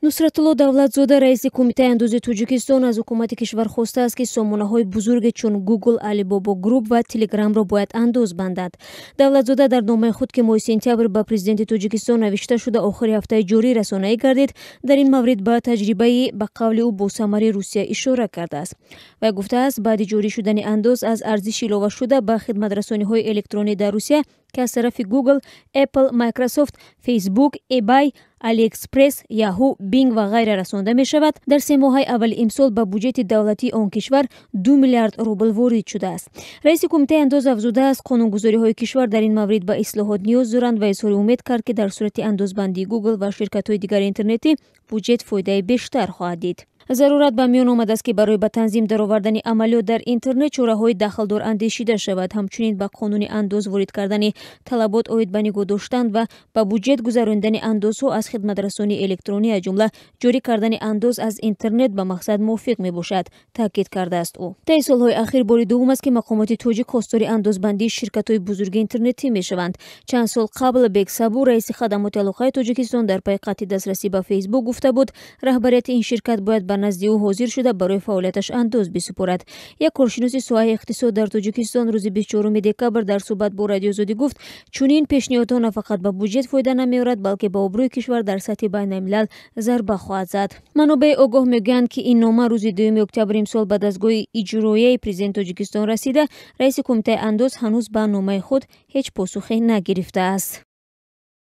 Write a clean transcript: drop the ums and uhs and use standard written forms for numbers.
Нусратулло Давлатзода, раиси Кумитаи андози Тоҷикистон, аз ҳукумати кишвар хостааст, ки сомонаҳои бузурге чун Гугл, Алибобо Груп ва Телеграмро бояд андоз бандад. Давлатзода дар номаи худ, ки моҳи сентябр ба президенти Тоҷикистон навишта шуда, охири ҳафтаи ҷорӣ расонаӣ гардид, дар ин маврид ба таҷрибаи, ба қавли ӯ, босамари Русия ишора кардааст. Вай гуфтааст, баъди ҷорӣ шудани андоз аз арзиши иловашуда ба хидматрасониҳои электронӣ дар Русия, ки аз тарафи Google, Apple, Microsoft, Facebook, eBay, AliExpress, Yahoo, Bing ва ғайра расонда мешавад, дар 3 моҳаи аввали имсол ба буҷети давлатии он кишвар 2 миллиард рубл ворид шудааст. Раиси Кумитаи андоз афзудааст, қонунгузориҳои кишвар дар ин маврид ба ислоҳот ниёз доранд ва изҳори умед кард, ки дар сурати андозбандии Google ва ширкатҳои дигари интернетӣ буҷет фоидаи бештар хоҳад дид. Зарурат ба миён омадааст, ки барои ба танзим даровардани амалиёт дар интернет чораҳои дахлдор андешида шавад. Ҳамчунин ба қонуни андоз ворид кардани талабот оид ба нигоҳ доштан ва ба буҷет гузаронидани андозҳо аз хидматрасонии электронӣ, аз ҷумла ҷорӣ кардани андоз аз интернет, ба мақсад мувофиқ мебошад, таъкид кардааст ӯ. Таи солҳои ахир бори дуввум аст, ки мақомоти тоҷик хостори андозбандии ширкатҳои бузурги интернетӣ мешаванд. Чанд сол қабл Бек Сабур, раиси Хадамоти алоқаи Тоҷикистон, дар пайи қатъи дастрасӣ ба Фейсбук гуфта буд, раҳбарияти ин ширкат бояд ба назди ӯ ҳозир шуда, барои фаъолияташ андоз бисупорад. Як коршиноси соҳаи иқтисод дар Тоҷикистон рӯзи 24 декабр дар суҳбат бо Радиои Озодӣ гуфт, чунин пешниҳодҳо на фақат ба буҷет фоида намеорад, балки ба обрӯи кишвар дар сатҳи байналмилал зарба хоҳад зад. Манобеи огоҳ мегӯянд, ки ин нома рӯзи 2 октябри имсол ба дастгоҳи иҷроияи президенти Тоҷикистон расида, раиси Кумитаи андоз ҳанӯз ба номаи худ ҳеҷ посухе нагирифтааст.